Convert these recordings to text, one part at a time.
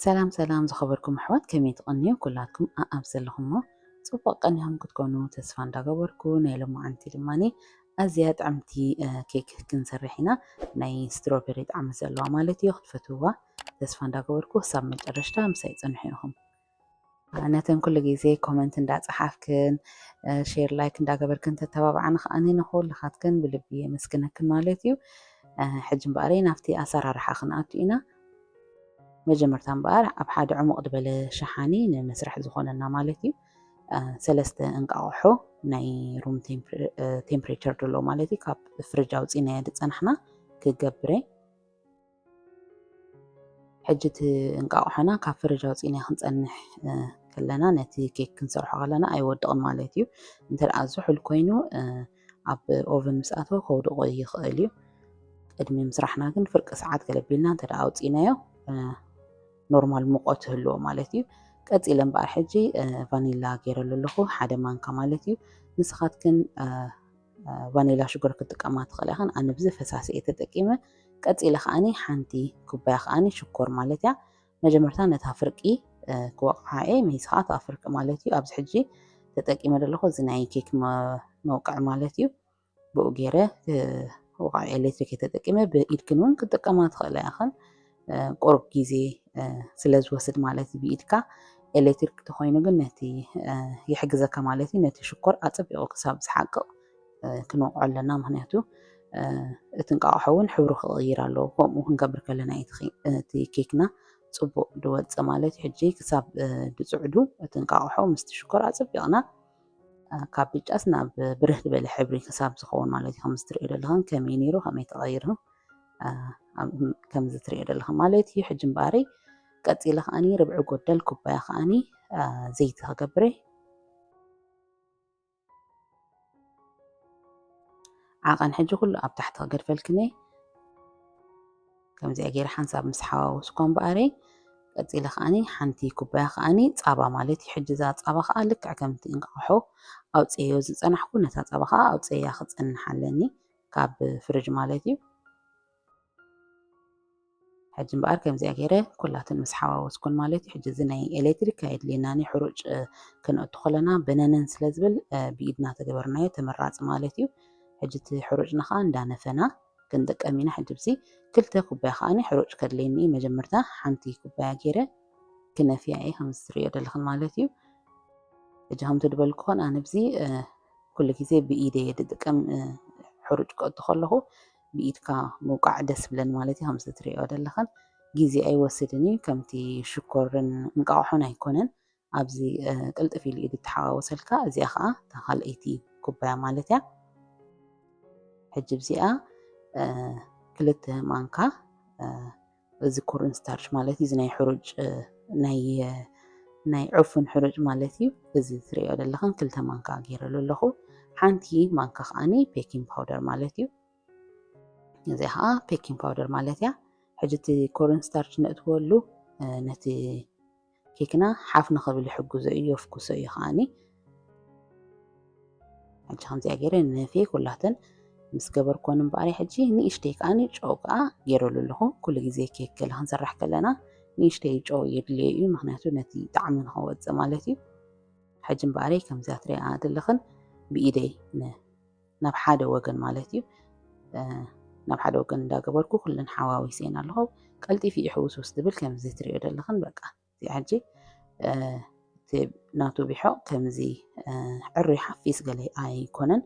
ሰላም ሰላም ዝኸበርኩም ኣሕዋት፣ ከመይ ትቐንዩ? ኩላትኩም ኣኣብ ዘለኹሞ ጽቡቕ ቀኒኹም ክትኮኑ ተስፋ እንዳገበርኩ፣ ናይ ሎማዓንቲ ድማኒ ኣዝያ ጥዕምቲ፣ እ፣ ኬክ ክንሰርሕ ኢና። ናይ ስትሮበሪ ጣዕሚ ዘለዋ ማለት እዩ። ክትፈትውዋ ተስፋ እንዳገበርኩ ክሳብ መጨረሽታ ምሳይ ጽንሑ ኢኹም። እ፣ ነተን ኩሉ ግዜ ኮመንት እንዳጸሓፍክን፣ እ፣ ሼር፣ ላይክ እንዳገበርክን ተተባብዓኒ ከኣኒ ንኹልኻትክን ብልቢ የመስግነክን ማለት እዩ። እ፣ ሕጂ እምበኣረይ ናብቲ ኣሰራርሓ ክንኣቱ ኢና። መጀመርታ እምበኣር ኣብ ሓደ ዕሙቕ ዝበለ ሸሓኒ ንመስርሒ ዝኾነና ማለት እዩ፣ እ፣ ሰለስተ እንቃቑሖ ናይ ሩም ቴምፕ-፣ እ፣ ቴምፕሬቸር ዘለዎ ማለት እዩ፣ ካብ ፍርጅ ኣውፂእናዮ ዝፀናሕና ክገብረ። ሕጂ እቲ እንቃቑሖና ካብ ፍርጅ ኣውፂእናዮ ክንፀንሕ፣ እ፣ ከለና ነቲ ኬክ ክንሰርሖ ከለና ኣይወድቕን ማለት እዩ። እንተ ደኣ ዝሑል ኮይኑ፣ እ፣ ኣብ ኦቨን ምስ ኣተወ ከውድቖ ይኽእል እዩ። ቅድሚ ምስራሕና ግን ፍርቂ ሰዓት ገለ ቢልና እንተ ደኣ ኣውፂእናዮ፣ እ፣ ኖርማል ሙቐት ይህልዎ ማለት እዩ። ቀፂለ እምበኣር ሕጂ፣ እ፣ ቫኒላ ገይረሉ ኣለኹ፣ ሓደ ማንካ ማለት እዩ። ንስኻትክን፣ እ፣ እ፣ ቫኒላ ሽኮር ክትጥቀማ ትኽእላ ኢኽን። ኣነ ብዚ ፈሳሲ እየ ተጠቂመ። ቀፂለ ከኣኒ ሓንቲ ኩባያ ከኣኒ ሽኮር ማለት እያ። መጀመርታ ነታ ፍርቂ፣ እ፣ ክወቕዓ እየ፣ መይስ ኸዓ እታ ፍርቂ ማለት እዩ። ኣብዚ ሕጂ ተጠቂመ ዘለኹ እዚ ናይ ኬክ መ-፣ መውቅዒ ማለት እዩ። ብኡ ገይረ፣ እ፣ ወቕዒ ኤሌክትሪክ እየ ተጠቂመ። ብኢድክን እውን ክትጥቀማ ትኽእላ ኢኽን። እ፣ ቁሩብ ግዜ፣ እ፣ ስለ ዝወስድ ማለት እዩ ብኢድካ። ኤሌክትሪክ ተኾይኑ ግን ነቲ፣ እ፣ ይሕግዘካ ማለት እዩ። ነቲ ሽኮር ኣጸቢቑ ክሳብ ዝሓቅቕ፣ እ፣ ክንወቕዖ ኣለና። ምኽንያቱ፣ እ፣ እቲ እንቃቑሖ እውን ሕብሩ ክቕይር ኣለዎ። ከምኡ ክንገብር ከለና እዩ እቲ ኬ-፣ እቲ ኬክና ጽቡቕ ዝወጽእ ማለት እዩ። ሕጂ ክሳብ፣ እ፣ ዝጽዕዱ እቲ እንቃቑሖ ምስቲ ሽኮር ኣጸቢቕና፣ እ፣ ካብ ብጫስ ናብ ብርህ ዝበለ ሕብሪ ክሳብ ዝኸውን ማለት እዩ። ከምዚ ትርእዮ ዘለኽን ከመይ ነይሩ፣ ከመይ ተቐይሩ፣ እ፣ ኣብ-፣ ከምዚ ትርእዮ ዘለኽን ማለት እዩ። ሕጂ እምበኣረይ ቀጺለ ከኣኒ ርብዒ ጎደል ኩባያ ከኣኒ፣ እ፣ ዘይቲ ክገብር እየ። ዓቐን ሕጂ ኩሉ ኣብ ታሕቲ ክገድፈልክን እየ። ከምዚኣ ገይረ ሓንሳብ ምስ ሓዋወስኳ እምበኣረይ፣ ቀጺለ ከኣኒ ሓንቲ ኩባያ ከኣኒ ጻባ ማለት እዩ። ሕጂ እዛ ጻባ ከኣ ልክዕ ከምቲ እንቃቑሖ ኣውጽኤዮ ዝጸናሕኩ፣ ነታ ጻባ ከኣ ኣውጽኤያ ክጸንሕ ኣለኒ፣ ካብ ፍርጅ ማለት እዩ። ሕጂ እምበኣር ከምዚኣ ገይረ ኩላትን ምስ ሓዋወስኩን ማለት እዩ። ሕጂ እዚ ናይ ኤሌክትሪክ ኣየድልየናን እዩ። ሕሩጭ፣ እ፣ ክነእቱ ከለና በነነን ስለ ዝብል፣ እ፣ ብኢድና ተገበርናዮ ተመራጺ ማለት እዩ። ሕጂ እቲ ሕሩጭና ከኣ እንዳነፈና ክንጥቀም ኢና። ሕጂ ኣብዚ ክልተ ኩባያ ከኣኒ ሕሩጭ ከድልየኒ እዩ። መጀመርታ ሓንቲ ኩባያ ገይረ ክነፍያ እየ፣ ከምዚ ትርእዮ ዘለኽን ማለት እዩ። ሕጂ ከምቲ ዝበልኩኽን ኣነ ኣብዚ፣ እ፣ ኩሉ ግዜ ብኢደይ እየ ዝጥቀም፣ እ፣ ሕሩጭ ከእቱ ከለኹ ብኢድካ ምውቃዕ ደስ ብለኒ ማለት እዩ። ከምዚ ትርእዮ ዘለኽን ግዜ ኣይወስድን እዩ። ከምቲ ሽኮርን እንቃቑሖን ኣይኮነን። ኣብዚ፣ እ፣ ቅልጥፍ ኢሉ እዩ ዝተሓዋወሰልካ። እዚኣ ኸዓ እታ ካልኣይቲ ኩባያ ማለት እያ። ሕጂ እዚኣ፣ እ፣ ክልተ ማንካ፣ እ፣ እዚ ኮርን ስታርች ማለት እዩ። እዚ ናይ ሕሩጭ፣ እ፣ ናይ፣ እ፣ ናይ ዕፉን ሕሩጭ ማለት እዩ። እዚ ትርእዮ ዘለኽን ክልተ ማንካ ገይረሉ ኣለኹ። ሓንቲ ማንካ ከኣኒ ቤኪንግ ፓውደር ማለት እዩ። እዚ ኸዓ ቤኪንግ ፓውደር ማለት እያ። ሕጂ እቲ ኮርን ስታርች ነእትወሉ፣ እ፣ ነቲ ኬክና ሓፍ ንኽብል ይሕግዞ እዩ፣ የፍኩሶ እዩ ከኣኒ። ሕጂ ከምዚኣ ገይረ ነፊ ኩላተን ምስ ገበርኮን እምበኣር ሕጂ ንእሽተይ ከኣኒ ጨው ከኣ ገይረሉ ኣለኹ። ኩሉ ግዜ ኬክ ገለ ክንሰርሕ ከለና ንእሽተይ ጨው የድልዮ እዩ፣ ምኽንያቱ ነቲ ጣዕሚ ንኸወፅእ ማለት እዩ። ሕጂ እምበኣረይ ከምዚኣ ትሪኣ ዘለኽን ብኢደይ ን-፣ ናብ ሓደ ወገን ማለት እዩ፣ እ፣ ናብ ሓደ ወገን እንዳገበርኩ ኩለን ሓዋዊሰን ኣለኹ። ቀልጢፉ እዩ ሕውስውስ ዝብል ከምዚ ትሪኦ ዘለኽን በቃ። እዚኣ ሕጂ፣ እ፣ እቲ ናቱ ቢሖ ከምዚ፣ እ፣ ዕሩይ ሓፊስ ገለ ኣይኮነን፣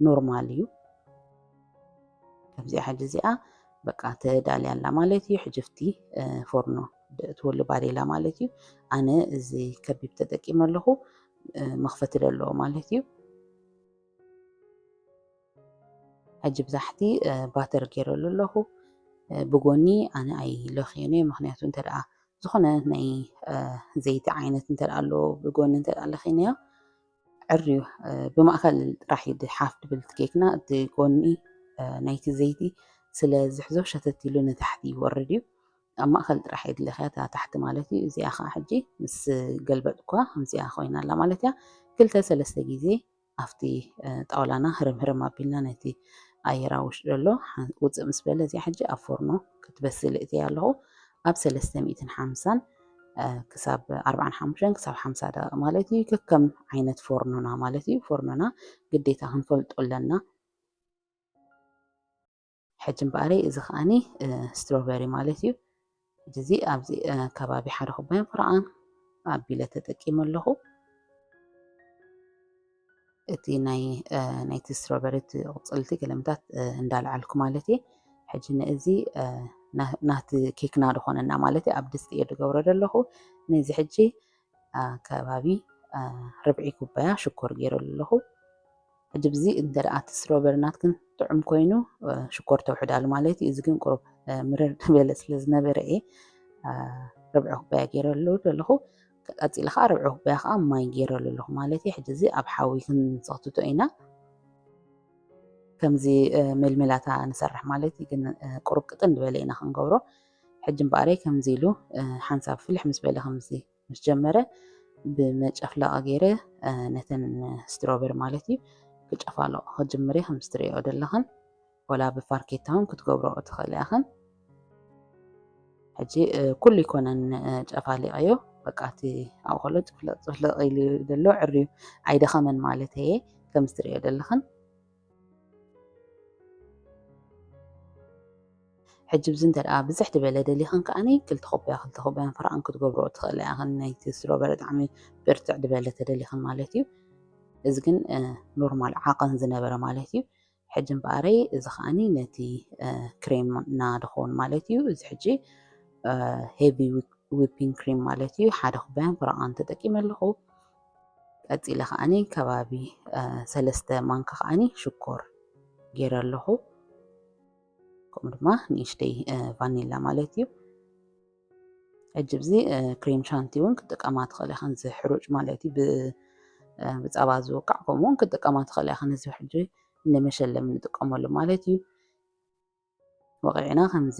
ኖርማል እዩ። ከምዚኣ ሕጂ እዚኣ በቃ ተዳልያ ኣላ ማለት እዩ። ሕጂ ኣብቲ፣ እ፣ ፎርኖ ደእትወሉ ባዴላ ማለት እዩ። ኣነ እዚ ከቢብ ተጠቂመ ኣለኹ፣ እ፣ መኽፈቲ ዘለዎ ማለት እዩ። ሕጂ ብዛሕቲ፣ እ፣ ባተር ገይረሉ ኣለኹ። እ፣ ብጎኒ ኣነ ኣይለኽዮን እየ፣ ምኽንያቱ እንተ ደኣ ዝኾነ ናይ፣ እ፣ ዘይቲ ዓይነት እንተ ደኣ ኣለዎ ብጎኒ እንተ ደኣ ለኺናዮ፣ ዕርዩ፣ እ፣ ብማእከል ጥራሕ እዩ ሓፍ ድብል እቲ ኬክና፣ እቲ ጎኒ፣ እ፣ ናይቲ ዘይቲ ስለ ዝሕዞ ሸተት ኢሉ ንታሕቲ ይወርድ እዩ። ኣብ ማእከል ጥራሕ እየ ድለኽያ፣ እታ ታሕቲ ማለት እዩ። እዚኣ ኸዓ ሕጂ ምስ ገልበጥኳ ከምዚኣ ኮይና ኣላ ማለት እያ። ክልተ ሰለስተ ግዜ ኣብቲ፣ እ፣ ጣውላና ህርም ህርም ኣቢልና ነቲ ኣየር ኣብ ውሽጢ ዘሎ ሓን-፣ ውፅእ ምስ በለ እዚኣ ሕጂ ኣብ ፎርኖ ክትበስል እእትያ ኣለኹ። ኣብ ሰለስተ ሚእትን ሓምሳን ክሳብ ኣርባዓን ሓሙሽተን ክሳብ ሓምሳ ደቂቕ ማለት እዩ። ከከም ዓይነት ፎርኖና ማለት እዩ። ፎርኖና ግዴታ ክንፈልጦ ኣለና። ሕጂ እምበኣረይ እዚ ከዓኒ ስትሮበሪ ማለት እዩ። ሕጂ እዚ ኣብዚ ከባቢ ሓደ ኩባያን ፍርቓን ኣቢለ ተጠቂመ ኣለኹ። እቲ ናይ ናይቲ ስትሮበሪ እቲ ቁፅልቲ ገለምታት እንዳልዓልኩ ማለት እየ። ሕጂ ንእዚ ናቲ ኬክና ዝኾነና ማለት እየ ኣብ ድስቲ እየ ዝገብሮ ዘለኹ። ነዚ ሕጂ ከባቢ ርብዒ ኩባያ ሽኮር ገይረሉ ኣለኹ። ሕጂ ብዚ እንተ ደኣ እቲ ስትሮበሪ ናትክን ጥዑም ኮይኑ ሽኮር ተውሕዳሉ ማለት እዩ። እዚ ግን ቁሩብ ምርር ዝበለ ስለ ዝነበረ እየ ርብዒ ኩባያ ገይረሉ ዘለኹ። ቀፂለ ከዓ ርብዒ ኩባያ ከዓ ማይ ገይረሉ ኣለኹ ማለት እዩ። ሕጂ እዚ ኣብ ሓዊ ክንሰኽትቶ ኢና። ከምዚ መልመላታ ንሰርሕ ማለት እዩ። ግን ቁሩብ ቅጥን ዝበለ ኢና ክንገብሮ። ሕጂ እምበኣረይ ከምዚ ኢሉ ሓንሳብ ፍልሕ ምስ በለ ከምዚ ምስ ጀመረ ብመጨፍለቐ ገይረ ነተን ስትሮበሪ ማለት እዩ ክጨፋለቑ ክጅምር እየ። ከም ዝትርእዮ ዘለኽን ወላ ብፋርኬታ እውን ክትገብሮ ትኽእል ኢኽን። ሕጂ ኩሉ ይኮነን ጨፋሊቐዮ በቃ እቲ ኣብኡ ከሎ ጭፍለቕ ጭፍለቕ ኢሉ ዘሎ ዕርዩ ኣይደኸመን ማለት እየ። ከም ዝትርእዮ ዘለኽን ሕጂ ብዚ እንተ ደኣ ብዝሕ ዝበለ ደሊኽን ከኣኒ ክልተ ኩባያ ክልተ ኩባያን ፍርቓን ክትገብርኦ ትኽእላ ኢኽን። ናይቲ ስትሮበሪ ጣዕሚ ብርትዕ ዝበለ ተደሊኽን ማለት እዩ። እዚ ግን ኖርማል ዓቐን ዝነበረ ማለት እዩ። ሕጂ እምበኣረይ እዚ ከኣኒ ነቲ ክሬምና ድኸውን ማለት እዩ። እዚ ሕጂ ሄቪ ዊፒንግ ክሪም ማለት እዩ። ሓደ ኩባያን ፍርቓን ተጠቂመ ኣለኹ። ቀፂለ ከኣኒ ከባቢ ሰለስተ ማንካ ከኣኒ ሽኮር ገይረ ኣለኹ። ከምኡ ድማ ንእሽተይ ቫኒላ ማለት እዩ። ሕጂ ብዚ ክሬም ሻንቲ እውን ክጥቀማ ትኽእል ኢኽን። እዚ ሕሩጭ ማለት እዩ። ብፃባ ዝውቃዕ ከምኡ እውን ክጥቀማ ትኽእል ኢኽን። እዚ ሕጂ ንመሸለም ንጥቀመሉ ማለት እዩ። ወቒዕና ከምዚ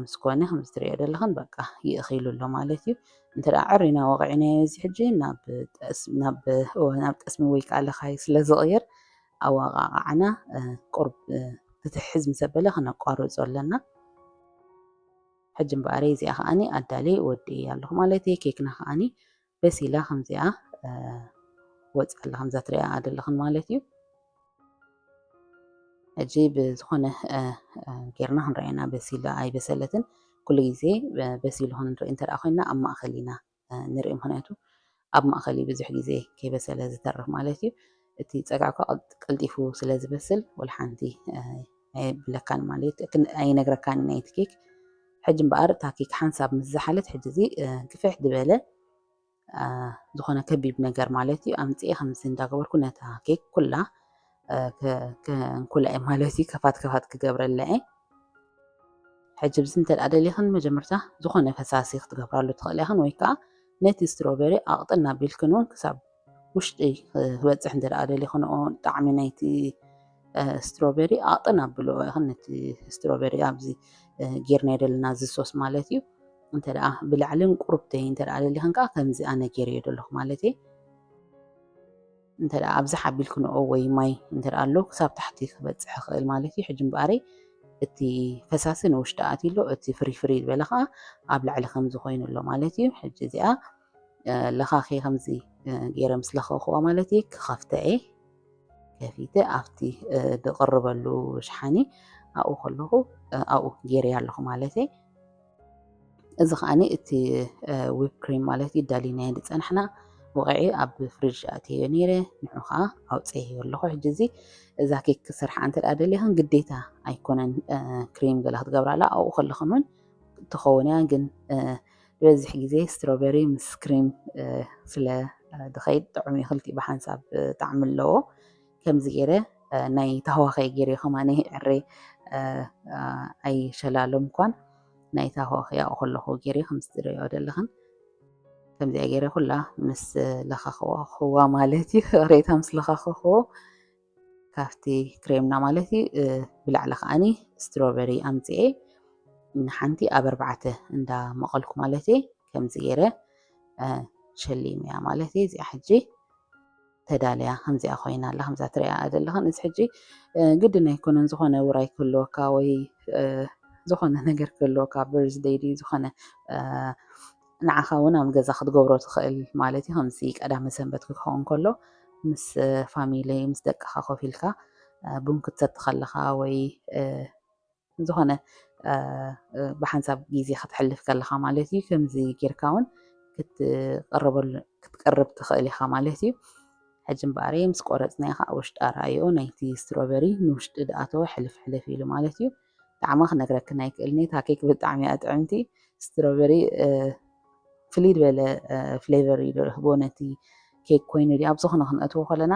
ምስ ኮነ ከምዚ ትሪኦ ዘለኽን በቃ ይእኺሉ ኣሎ ማለት እዩ። እንተ ደኣ ዕሪና ወቒዕናዮ እዚ ሕጂ ናብ ጠስሚ ወይ ከዓ ለኻይ ስለ ዝቕየር ኣወቓቕዓና ቁሩብ ክትሕዝ ምስ ኣበለ ክነቋርጾ ኣለና። ሕጂ እምበኣረይ እዚኣ ከዓኒ ኣዳልየ ወዲእያ ኣለኹ ማለት እየ። ኬክና ከዓኒ በሲላ ከምዚኣ ወፅያ ኣላ ከምዛ ትሪኣ ዘለኽን ማለት እዩ። ሕጂ ብዝኾነ ጌርና ክንረኣየና በሲላ ኣይበሰለትን። ኩሉ ግዜ በሲሉ ክንርኢ እንተ ኮይና ኣብ ማእከል ኢና ንርኢ። ምክንያቱ ኣብ ማእከል እዩ ብዙሕ ግዜ ከይበሰለ ዝተርፍ ማለት እዩ። እቲ ፀግዒ እኳ ቀልጢፉ ስለ ዝበስል ወላ ሓንቲ ኣይብለካን ማለት ኣይነግረካን ናይቲ ኬክ። ሕጂ እምበኣር እታ ኬክ ሓንሳብ ምስ ዝሓለት ሕጂ እዚ ግፍሕ ዝበለ ዝኾነ ከቢብ ነገር ማለት እዩ ኣምፅኤ ከምዚ እንዳገበርኩ ነታ ኬክ ኩላ ከንኩላ እየ ማለት እዩ። ከፋት ከፋት ክገብረላ እየ። ሕጂ ብዚ እንተ ደኣ ደሊኽን መጀመርታ ዝኾነ ፈሳሲ ክትገብራሉ ትኽእላ ኢኽን፣ ወይ ከዓ ነቲ ስትሮበሪ ኣቕጥን ኣቢልክን እውን ክሳብ ውሽጢ ክበፅሕ እንተ ደኣ ደሊኽንኦ ጣዕሚ ናይቲ ስትሮበሪ ኣቕጥን ኣብልኦ ኢኽን። ነቲ ስትሮበሪ ኣብዚ ጌርናዮ ዘለና እዚ ሶስ ማለት እዩ። እንተ ደኣ ብላዕልን ቁሩብተይ እንተ ደኣ ደሊኽን ከዓ ከምዚ ኣነ ጌርዮ ዘለኹ ማለት እየ። እንተ ደኣ ኣብዝሕ ኣቢልክንኦ ወይ ማይ እንተ ደኣ ኣሎ ክሳብ ታሕቲ ክበፅሕ ይኽእል ማለት እዩ። ሕጂ እምበኣረይ እቲ ፈሳሲ ንውሽጢ ኣትዩ ኣሎ፣ እቲ ፍሪ ፍሪ ዝበለ ከዓ ኣብ ላዕሊ ከምዚ ኮይኑ ኣሎ ማለት እዩ። ሕጂ እዚኣ ለኻኺ ከምዚ ገይረ ምስ ለኸኽዋ ማለት እዩ ክኸፍተ እየ። ከፊተ ኣብቲ ዝቕርበሉ ሽሓኒ ኣብኡ ከለኹ ኣብኡ ገይረያ ኣለኹ ማለት እየ። እዚ ከዓኒ እቲ ዊፕ ክሪም ማለት እዩ ዳሊናዮ ዝፀናሕና ወቂዒ ኣብ ፍሪጅ ኣእትየዮ ነይረ። ንዑ ከዓ ኣውፅየዮ ኣለኹ። ሕጂ እዚ እዛ ኬክ ክሰርሓ እንተ ደኣ ደሊኽን ግዴታ ኣይኮነን ክሪም ገለ ክትገብራላ ኣብኡ ከለኽን እውን ትኸውን እያ። ግን ዝበዝሕ ግዜ ስትሮበሪ ምስ ክሪም ስለ ዝኸይድ ጥዑም እዩ። ክልቲኡ ብሓንሳብ ጣዕሚ ኣለዎ። ከምዚ ገይረ ናይ ታህዋኸይ ገይረ ከማነ ዕሬ ኣይሸላሎም እኳን ናይ ታህዋኸይ ኣብኡ ከለኹ ገይረ ከምዚ ትሪኦ ዘለኽን ከምዚኣ ገይረ ኩላ ምስ ለኻኽዋ ማለት እዩ። ዕሬታ ምስ ለኻኽዎ ካብቲ ክሬምና ማለት እዩ ብላዕሊ ከዓኒ ስትሮበሪ ኣምፅኤ ንሓንቲ ኣብ ኣርባዕተ እንዳመቐልኩ ማለት እዩ ከምዚ ገይረ ሸሊመያ ማለት እዩ። እዚኣ ሕጂ ተዳልያ ከምዚኣ ኮይና ኣላ። ከምዛ ትሪኣ ዘለኽን እዚ ሕጂ ግድን ኣይኮነን ዝኾነ ውራይ ክህልወካ ወይ ዝኾነ ነገር ክህልወካ በርዝደይ ድዩ ዝኾነ ንዓኻ እውን ኣብ ገዛ ክትገብሮ ትኽእል ማለት እዩ። ከምዚ ቀዳመ ሰንበት ክኸውን ከሎ ምስ ፋሚሊ ምስ ደቅኻ ኮፍ ኢልካ ቡን ክትሰቲ ከለኻ ወይ ዝኾነ ብሓንሳብ ግዜ ክትሕልፍ ከለኻ ማለት እዩ። ከምዚ ጌርካ እውን ክትቀርብ ትኽእል ኢኻ ማለት እዩ። ሕጂ እምበኣር ምስ ቆረፅናዮ ከዓ ውሽጢ ኣርኣዮ ናይቲ ስትሮበሪ ንውሽጢ ድኣተወ ሕልፍ ሕልፍ ኢሉ ማለት እዩ። ጣዕማ ክነግረክን ኣይክእልን እየ። እታ ኬክ ብጣዕሚ እያ ጥዕምቲ። ስትሮበሪ ፍልይ ዝበለ ፍሌቨር እዩ ዝህቦ ነቲ ኬክ ኮይኑ ድዩ ኣብ ዝኾነ ክንእትዎ ከለና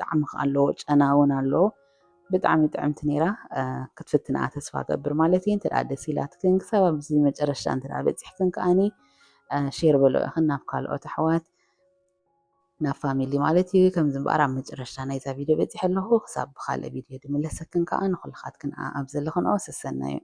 ጣዕሚ ኣለዎ፣ ጨና እውን ኣለዎ። ብጣዕሚ ጥዕምቲ ነይራ። ክትፍትንኣ ተስፋ ገብር ማለት እዩ። እንተ ደስ ኢላትክን ክሳብ ኣብዚ መጨረሻ እንተ በፂሕክን ከዓኒ ሼር በሎ ኢኽን ናብ ካልኦት ኣሕዋት ናብ ፋሚሊ ማለት እዩ። ከምዚ እምበኣር ኣብ መጨረሻ ናይዛ ቪድዮ በፂሐ ኣለኹ። ክሳብ ብካልእ ቪድዮ ድምለሰክን ከዓ ንኩልኻትክን ኣብ ዘለኽንኦ ሰሰናዩ።